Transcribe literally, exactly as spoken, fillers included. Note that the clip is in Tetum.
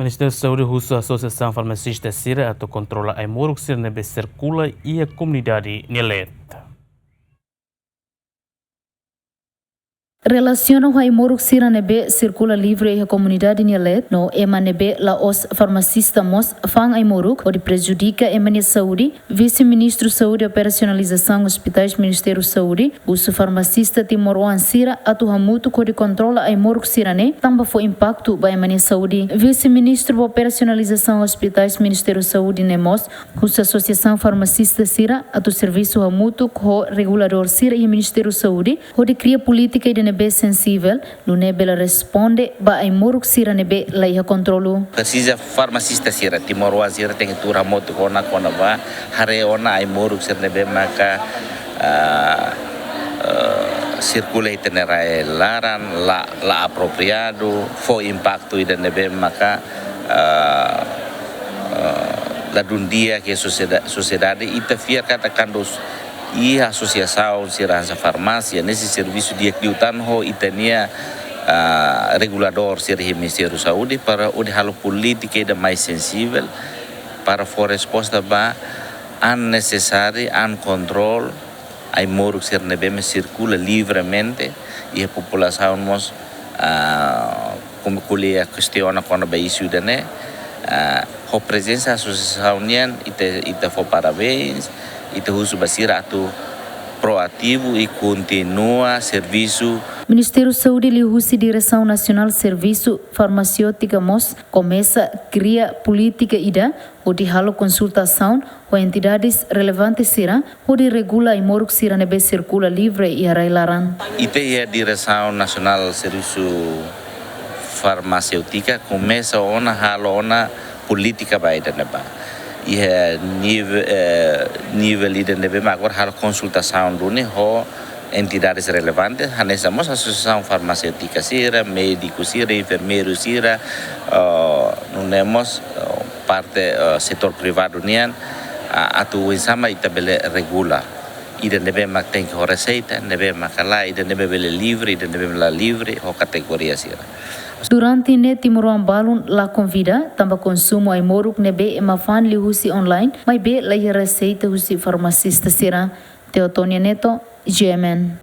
Ministériu Saúde husu asosiasaun farmasista sira atu kontrola ai-moruk sira ne'ebé sirkula iha komunidade nia leet. Relasiona ho ai-moruk sira ne'ebé sirkula livre iha komunidade nia leet, no ema ne'ebé la'ós farmasista mós fa'an ai-moruk, hodi prejudika ema nia saúde, Vise-Ministru Saúde Operasionalizasaun Hospitais Ministériu Saúde husu farmasista timoroan sira atu hamutuk hodi kontrola ai-moruk sira-ne'e, tanba fó impaktu ba ema nia saúde. Vise-Ministru ba Operasionalizasaun Hospitais Ministériu Saúde ne'e mós husu asosiasaun farmasista sira atu servisu hamutuk ho reguladór sira iha Ministériu Saúde, hodi kria polítika ida ne'ebé sensivel, nune'e bele responde ba ai-moruk sira ne'ebé la iha kontrolu. Presiza farmasista sira, timoroan sira tenke tuur hamutuk ona kona-ba haree ona ai-moruk sira ne'ebé maka, ah, eh, sirkula iha ita-nia rai-laran, la, la apropriadu, fó impaktu ida ne'ebé maka, ah, eh, ladún di'ak iha sosieda-, sosiedade. Ita fiar katak kuandu iha asosiasaun sira hanesan farmásia, ne'e sei servisu di'ak liután ho ita-nia, ah, reguladór sira iha Ministériu Saúde para hodi halo polítika ida mais sensivel para fó resposta ba an necessário, an kontrol ai-moruk sira ne'ebé mak sirkula livremente iha populasaun mós, ah, komu ko'alia kestiona kona-ba isu ida-ne'e, ah, ho prezensa asosiasaun nian, ita, ita fó parabéns, ita husu ba sira atu proativu i kontinua servisu. Ministériu Saúde liuhusi Diresaun Nasionál Servisu Farmasiótika mós komesa kria polítika ida hodi halo konsultasaun ho entidades relevante sira hodi regula ai-moruk sira ne'ebé sirkula livre iha rai-laran. Ita iha Diresaun Nasionál Servisu Farmasiótika komesa ona halo ona polítika ba ida-ne'ebá. Iha nive-, eh, nivel ida ne'ebé mak agora halo konsultasaun duni ho entidades relevantes, hanesan mós asosiasaun farmasiótika sira, médiku sira, enfermeiru sira, eh, nune'e mós, eh, parte, eh, setór privadu nian, ah, atu oinsá mak ita bele regula. Ida ne'ebé mak tenke ho reseita, ne'ebé mak ka lae, ida ne'ebé bele livre, ida ne'ebé la livre, ho kategoria sira. Durante ne'e timoroan balun la konvida, tanba konsumu ai-moruk ne'ebé ema fa'an liuhusi online, maibé la iha reseita husi farmasista sira. Teotonia Neto, G M N.